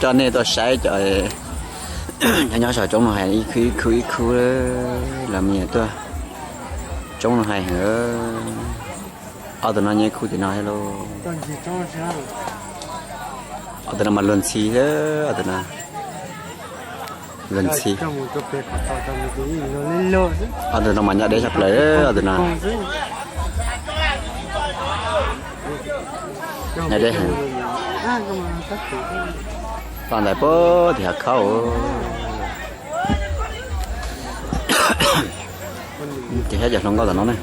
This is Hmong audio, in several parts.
Coj nej tuaj saib cov nyob nyob saum roob no hais ib khub ib khub ib khub los me nyuam tuaj. Roob no hais heev. Ob tug no nyob khub tim no thiab lauj. Ob tug no mas luag ntxhi xwb, ob tug no luag ntxhi. Ob tug no mas nyob deb tshaj plaws, ob tug no nyob deb heev. Toj ntawd puag tim hav khaub. Ces thiab cov hluas nkauj tom no ne,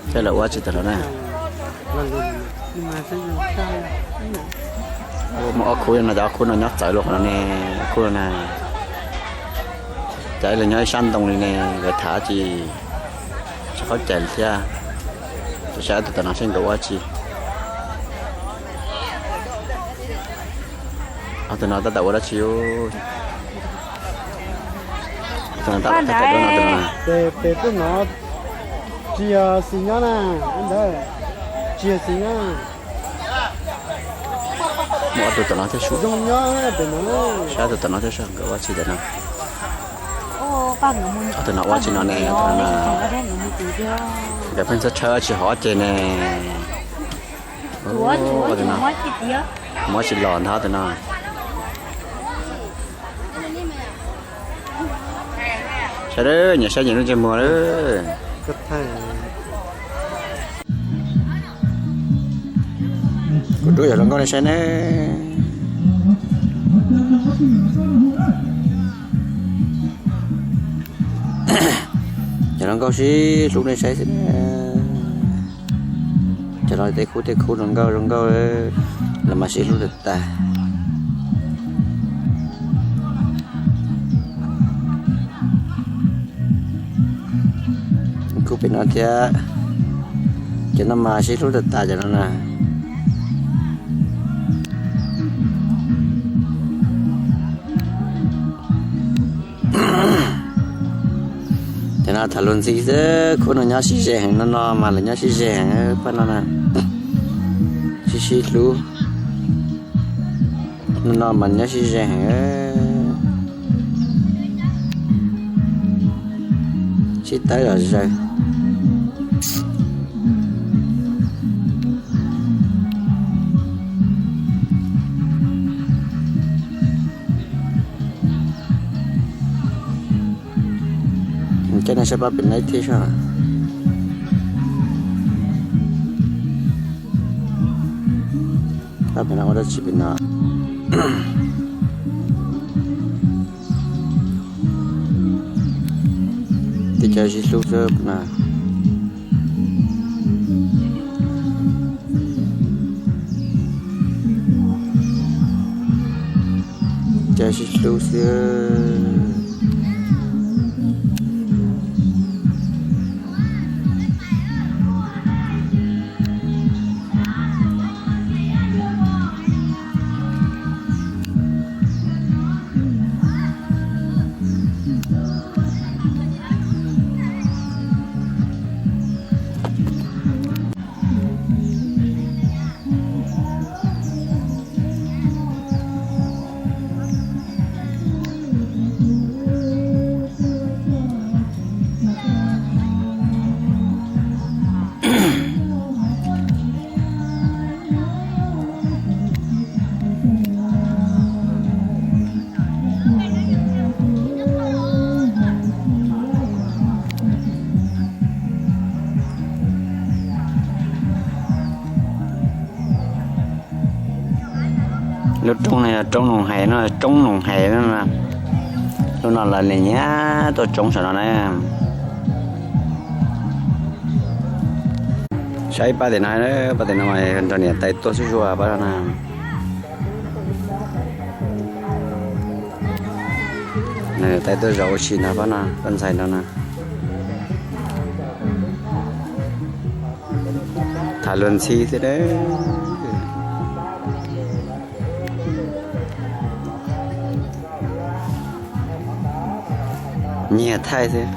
thiab lawv ua tsis tau lawm na. Muaj ob khub no, cov ob khub no nyob txawv luaj qhov no ne, ob khub no na. Cov ib leeg nyob ib sab ntoo li ne, nkawd tham tsis tsis qaub cai li thiab. Tus saib tus tom no seb nkawd ua tsi. Ob tug no tab tom ua dab tsi? Tus no tab tom thaij thaij duab no, tus no. Pem tuaj no tsis yog xis nyob na, ntawd tsis yog xis nyob. Muaj ob tug tom no thiab sub, saib tus tom no thiab sub, nkawd ua tsi tom no. Ob tug no ua tsi no ne, tus no na. Nkawd pheej txhob tshawb tsis hov ces ne. Tus no muab tsis los ntag tus no. Saib, nyias saib nyias lub ntsej muag lawm. Kuv rub yog hluas nkauj nej saib ne. Cov hluas nkauj sib hlub nej saib xwb. Cov no tej khub tej khub zoo nkauj zoo nkauj, lawv mas sib hlub tag tag. Khub pem no thiab, cov no mas sib hlub tag tag cov no na. Cov no tham luag ntxhi xwb, khub no nyob sib ze heev, no no mas lawv nyob sib ze heev pab no na. Sib sib hlub. No no mas nyob sib ze heev, sib tawb zom zaws. Coj nej saib pab pem no ib thiab soj. Pab pem no ua dab tsi pem no? Tej cov sib hlub xwb na. Cov sib hlub xwb. Lub roob no yog roob Noos Hais no, roob Noos Hais no. Lub no lawv nim nyiam tuaj tsoob saum no na. Saib pab tim no, pab tim no mas nrog niam tais tuaj xwb zuaj pab no na. Niam tais tuaj zaum ua si ntag pab no, pab ntxhais no na. Tham luag ntxhi xwb. Nyiag thaij xwb.